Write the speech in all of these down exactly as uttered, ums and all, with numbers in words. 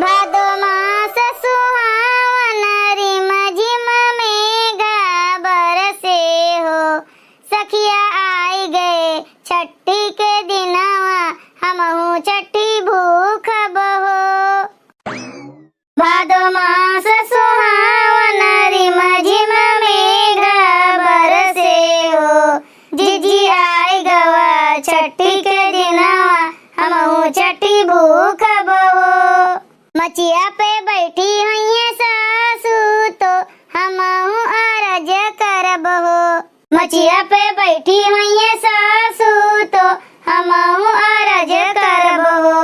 भादो मास सुहावन, रिम झिम मेघ बरसे हो। सखिया आइ गए छठी के दिनवा, हमहू छठी भूखब हो। भादो मास सुहावन, रिम झिम मेघ बरसे हो। जिज्जी आइ गवा छठी के दिनवा, हमहू छठी भूखब हो। मचिया पे बैठी होइहैं सासू तो, हमहू अरज करब हो। मचिया पे बैठी होइहैं सासू तो, हमहू अरज करब हो।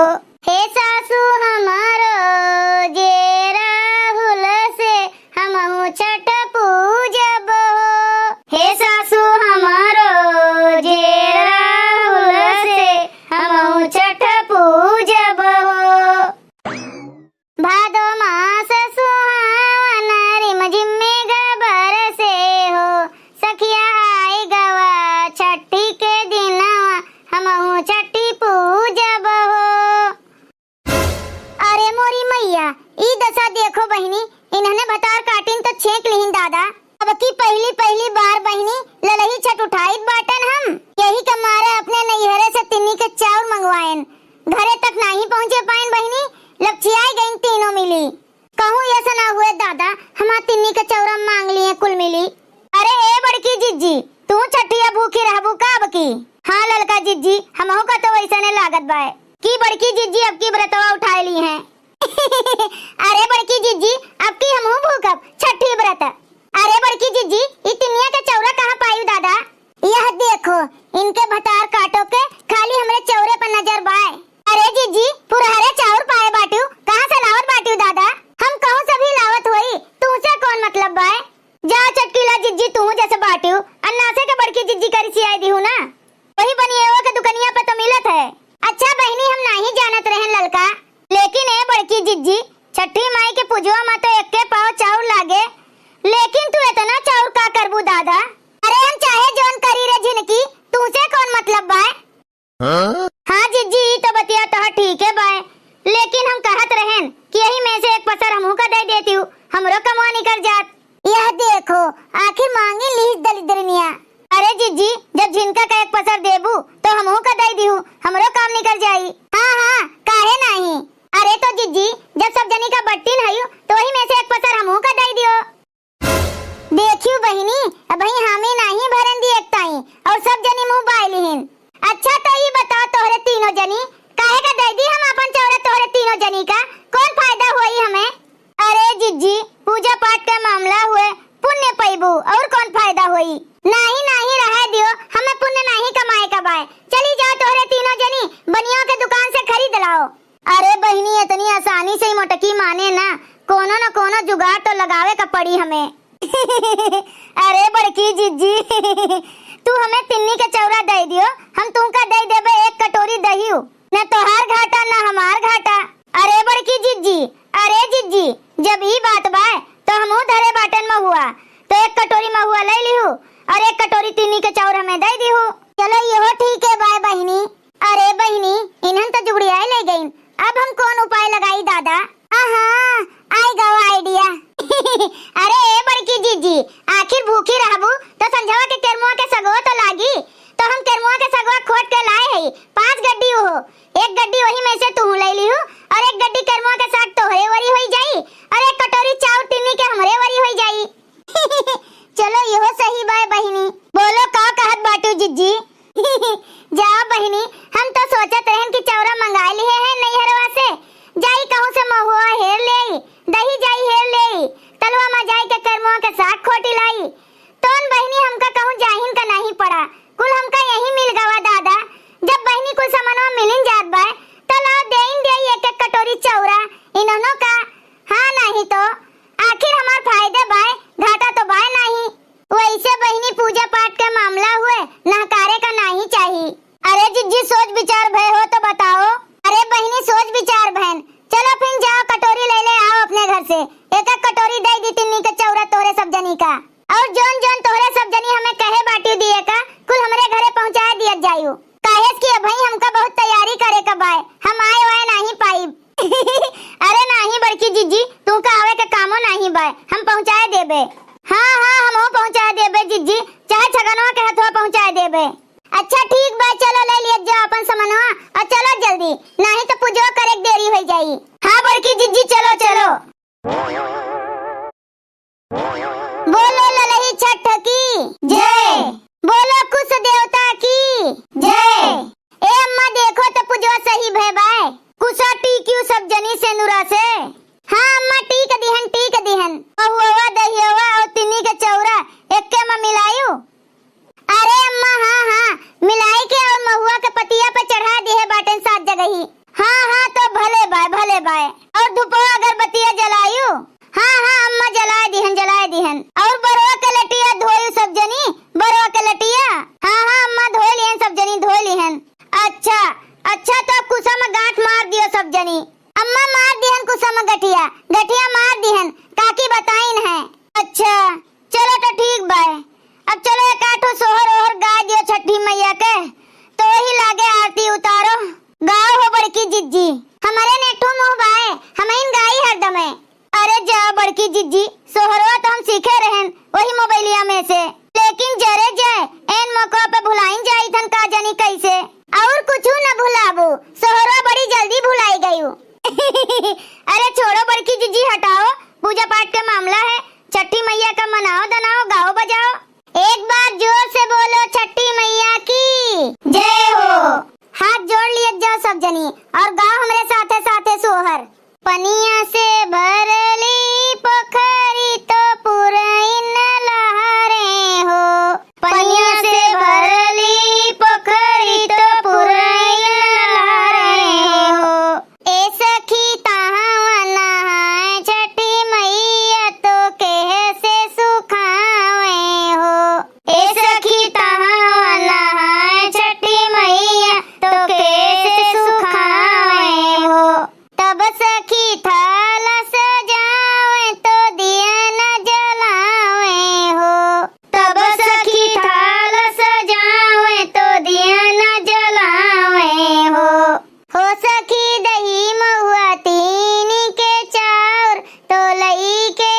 हे सासू हमरो जे राहुल से, हमहू छठ पूजब हो। हे सासू हमरो जे राहुल से, हमहू छठ पूजब हो। भादो मास सुहावन, रिम झिम मेघ बरसे हो। सखिया आइ गवा छठी के दिनवा, हमहू छठी पूजब हो। अरे मोरी मइया, ई दसा देखो बहिनी, इन्हने भतार काटिन तो छेंक लिहिन दादा। अब की पहिली पहिली बार बहिनी ललही छठ उठाइत बाटन हम। यही के मारे अपने नैहरे से तिन्नी के चाउर मंगवाएन। घरे तक नाहीं पहुँचे पाएन बहिनी, लपचियाइ गइन तीनों मिली। कहूँ यस ना हुए दादा, हमार तिन्नी के चौरा माँग लिहे कुल मिली। अरे ए बड़की जिज्जी, तू छठिया भूखी रहबू का अब की? हाँ ललका जिज्जी, हमहू का तो वैसने लागत बाय कि बड़की जिज्जी अब की व्रतवा उठाए लिहे। अरे बड़की जिज्जी, अब की हमहू भूखब छठी व्रत। अरे बड़की जिज्जी, ई तिनिया के चौरा कहाँ पायू दादा? यह देखो, इनके भतार काटो के खाली हमरे चौरे पर नजर बाय। अरे जिज्जी, फुरहरे चाउर पाए बाट्यू, कहाँ से लावत बाट्यू दादा? हम कहूँ से भी लावत होई, तुहसे कौन मतलब बाय? जा चटकीला जिज्जी, तुहू जैसे बाट्यू, अन्नासे के बड़की जिज्जी करी सियाई दिहू ना। वही बनिएवा के दुकनिया पे तो मिलत है। अच्छा बहिनी, हम नाहीं जानत रहेन ललका। लेकिन ए बड़की जिज्जी, छठी माई के पुजवा मा तो एक्के पाव चाउर लागे, लेकिन तू एतना चाउर का करबू दादा? अरे हम चाहे जौन करी रे झिनकी, तुहसे कौन मतलब बाय? हाँ? हाँ जिज्जी, ई तो बतिया तोहर ठीके बाय, लेकिन हम कहत रहेन कि यही में से एक पसर हमहू का दे देतिउ, हमरो कमवा निकर जात। यह देखो, आखिर माँगी लिहिस दलिद्रनिया। अरे जिज्जी, जब झिनका का एक पसर देबू, तो हमहू का दे दिहू, हमरो काम निकर जाई। हाँ, हाँ, काहे नाहीं? अरे तो जिज्जी, जब सब जनी का बट्टिन हयू, तो वही में से एक पसर हमहू का दे दियो। देखियो बहिनी, अबहीं हामी नाहीं भरन दी एक ताई, और सब जनी मुँह बाय लिहिन। अच्छा तो ई बताओ तोहरे तीनों जनी, काहे का दे दी हम आपन चौरा तोहरे तीनों जनी का? कौन फायदा होई हमें? अरे जिज्जी, पूजा पाठ के मामला हुए, पुण्य पइबू, और कौन फायदा होई? नाहीं, नाहीं, रहे दियो, हमें पुण्य नाहीं कमाए का बाय। चली जाओ तोहरे तीनों जनी बनिया के दुकान से खरीद लाओ। अरे बहिनी, इतनी आसानी से ही मोटकी माने ना, कोनो न कोनो जुगाड़ तो लगावे का पड़ी हमें। अरे बड़की जिज्जी, तू हमें तिन्नी के चौरा दे दियो, हम तुमका दे देबे एक कटोरी दहियो। न तोहार घाटा, न हमार घाटा। अरे बड़की जिज्जी, अरे जिज्जी, जब ई बात बाय, तो हमहू धरे बाटन महुआ, तो एक कटोरी महुआ ले लिहू और एक कटोरी तिन्नी के चौर हमें दे दिहू। चलो, इहो ठीक है बाय बहिनी। अरे बहिनी, इन्हन तो जुगड़ियाए ले गईन, अब हम कौन उपाय लगाई दादा? आहा, आई गवा idea। अरे ए बड़की जिज्जी, आखिर भूखी रहबू तो संझवा के केरमुआ के सगवा तो लागी। तो हम केरमुआ के सगवा खोट के लाए हई, पाँच गड्डी उहो, एक गड्डी वही में से तू ले लिहू और एक गड्डी केरमुआ के साग तोहरे वरी होई जाई और एक कटोरी चाउर तिन्नी के हमरे वरी होई जाई। चलो, इहो सही बाय बहिनी। बोलो, का कहत बाटू जिज्जी? जा बहिनी, हम तो सोचत रहन कि चौरा मंगाए लिहे हैं नैहरवा से, जाई कहूँ से महुआ हेर ले आई, दही जाई हेर ले आई, तलवा मा जाई के केरमुआ के साग खोटी लाई। तोन बहिनी, हमका कहूँ जाहिन का नाहीं पड़ा, कुल हमका यही मिल गवा दादा। जब बहिनी कुल सामानवा मिलिन जात बाय, तो लाओ देइन देई एक एक कटोरी चौरा, इन्हनो का। हाँ, नाहीं तो आखिर हमार फायदे बाय, घाटा तो बाय नाहीं। वैसे बहिनी, पूजा पाठ के मामला हुए, नहकारे का नाहीं चाही। अरे जिज्जी, सोच विचार भय हो तो बताओ। अरे बहिनी, सोच विचार भयन, चलो फिर जाओ, कटोरी ले ले आओ अपने घर से, एक एक कटोरी दे दी तिन्नी के चौरा तोरे सब जनी का। और जौन जौन तोहरे सब जनी हमें कहे बाटी दिए का, कुल हमरे घरे पहुँचाए दियत जायू। काहे कि अबहीं हमका बहुत तैयारी करे का बाय, हम आए वाए नाहीं पाइब। अरे नाहीं जो करे के देरी होइ जाई। हाँ बड़की जिज्जी, चलो चलो। बोलो ललही छठ की जय। बोलो कुश देवता की जय। ए अम्मा, देखो त पुजवा सही भय बाय। कुशा टीक्यू सब जनी सेनुरा से। हाँ अम्मा, टीक दिहन, टीक दिहन। महुआ, दहियवा और तिनी के चौरा एक्के में मिलायू। अरे अम्मा, हाँ, हाँ, मिलाई के और महुआ के पतिया पे चढ़ा दिहे बाटेन सात जगही। हाँ, हाँ, तो भले बाय, भले बाय। और धुपवा अगरबत्तिया जलायू? हाँ, हाँ, अम्मा, जलाए दिहन, जलाए दिहन। और बरवा के लटिया धोयू सब जनी, बरवा के लटिया। हाँ, हाँ, अम्मा, धोए लिहन सब जनी, धोए लिहन। अच्छा, अच्छा, तो अब कुसा में गांठ मार दियो सब जनी। अम्मा, मार दिहन कुसा में गठिया, गठिया मार दिहन, काकी बताइन है। अच्छा, चलो तो ठीक बाय। अब चलो एक आठो सोहर ओहर गा दियो छठी मैया के, तो वही लागे आरती उतारो। गाओ हो बड़की जिज्जी। हमरे ने एक ठो मुँह बाय, हमइन गाई हरदमे। अरे जा बड़की जिज्जी, सोहरवा तो हम सीखे रहन वही मोबाइलिया में से, लेकिन जरे जाए एन मौका पे भुलाइन जाई थन का जानी कैसे। और कुछ न भुलाबू, सोहरवा बड़ी जल्दी भुलाई गयू। अरे छोड़ो बड़की जिज्जी, हटाओ, पूजा पाठ के मामला है, छठी मैया का मनाओ दनाओ, गाओ बजाओ। एक बार जोर से बोलो, छठी मैया की जय हो। हाथ जोड़ लिए जाओ सब जनी और गाओ हमरे साथे साथे सोहर। पनिया से भरली पोखरी तो पुरइन लहरे हो। पनिया से भरली पोखरी तो पुरइन लहरे हो। ए सखी तहवा नहाए छठी मैया तो केह से सुखावे हो। ए सखी तहवा नहाए छठी मैया तो केह से सुखावे हो। तब सखी थाल सजावे तो दिया न जलावे हो। तब सखी थाल सजावे तो दिया न जलावे हो। हो सखी दही महुआ तीनी के चाउर तो लइके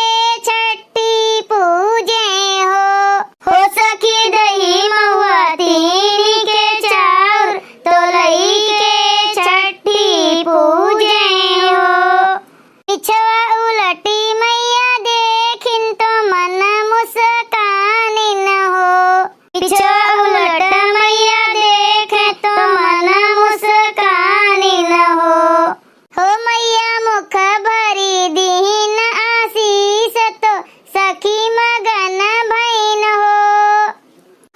छठी पूजे हो। हो सखी दही महुआ तीनी के चाउर तो लइके छठी पूजे हो। पिछवा उलटी मैया देखिन तो मन मुस्कानिन हो। पिछवा उलट मैया देखे तो मन मुस्कानिन हो। हो मैया मुख भरी दीन आशीष तो सखी मगन भइन हो।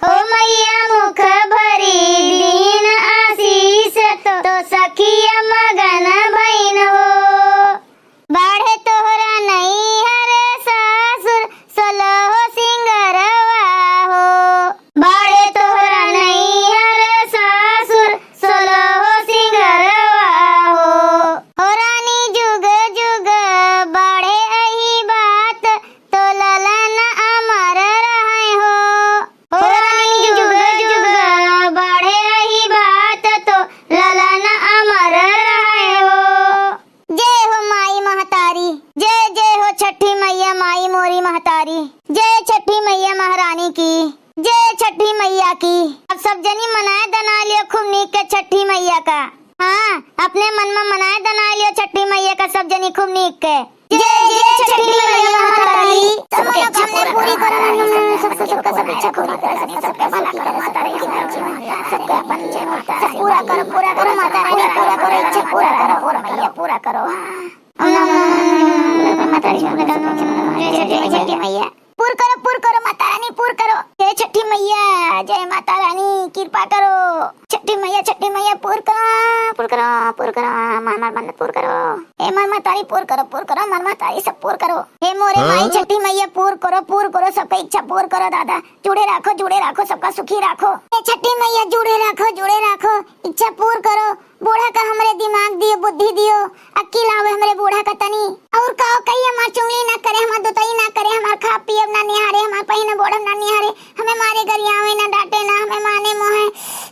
हो मैया मुख भरी दीन आशीष तो सखिया मगन भइन हो। बाढ़े तोहरा नैहर सासुर सोलहो सिंगरवा हो। बाढ़े तोहरा नैहर सासुर सोलहो सिंगरवा हो। हो रानी जुग जुग बाढ़े अही बात तो ललन अमर रहै हो। हो रानी जुग जुग बाढ़े अही बात तो ललन अमर रहै हो। जय हो माई महतारी, जय जय हो छठी मैया माई मोरी महतारी, जय छठी मैया महारानी की, जय छठी मैया की। अब सब जनी मनाए दनाए लियो खूब नीक के छठी मैया का। हाँ, अपने मन में मनाए दनाए लियो छठी मैया का सब जनी खूब नीक के। जय जय छठी मैया महतारी, सब मनोकामना पूरी करो, सबको सबका सब इच्छा पूरी करो, सबका सुखी करो माता रानी, सबका अपन जय माता रानी, सब पूरा करो, पूरा करो माता रानी, पूरा करो इच्छा पूरा करो, पूरा मैया पूरा करो। ओम नमो माता रानी, जय जय छठी मैया। पूर करो, पूर करो माता रानी, पूर करो। जय छठी मैया, जय माता रानी, कृपा करो। छठी मैया, छठी मैया, पूर करो, पूर करो, पूर करो, हमार, हमार मन्नत पूर करो। हे हमार महतारी, पूर करो, पूर करो, हमार महतारी, सब पूर करो। हे मोरे माई छठी मैया, पूर करो, पूर करो, सबका इच्छा पूर करो दादा। जुड़े राखो, जुड़े राखो, सबका सुखी राखो। हे छठी मैया, जुड़े राखो, जुड़े राखो, इच्छा पूर करो। बूढ़ा का हमरे दिमाग दियो, बुद्धि दियो, अक्किल आवे हमरे बूढ़ा का तनी। और का कही, हमार चुंगली ना करे, हमार दुतई ना करे, हमार खाब पियब ना निहारे, हमार पहिनब ओढ़ब ना निहारे, हमें मारे गरियावे ना, डांटे ना, हमें माने मोहे।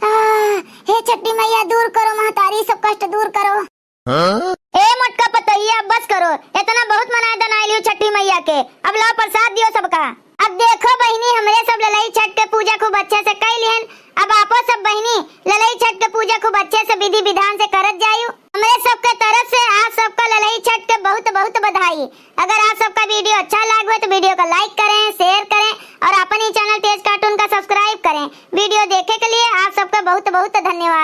आह, हे छठी मैया, दूर करो महतारी, सब कष्ट दूर करो। हाँ? ए मोटका पतोहिया, बस करो, इतना बहुत मनाए दनाए लियो छठी मैया के। अब लाओ प्रसाद दियो सबका। अब देखो बहिनी, हमरे सब ललई छठ के पूजा खूब अच्छे से कई लिहन। अब आपो सब बहिनी ललई छठ के पूजा खूब अच्छे से विधि विधान से करत जायु। हमरे सब बहुत बहुत धन्यवाद।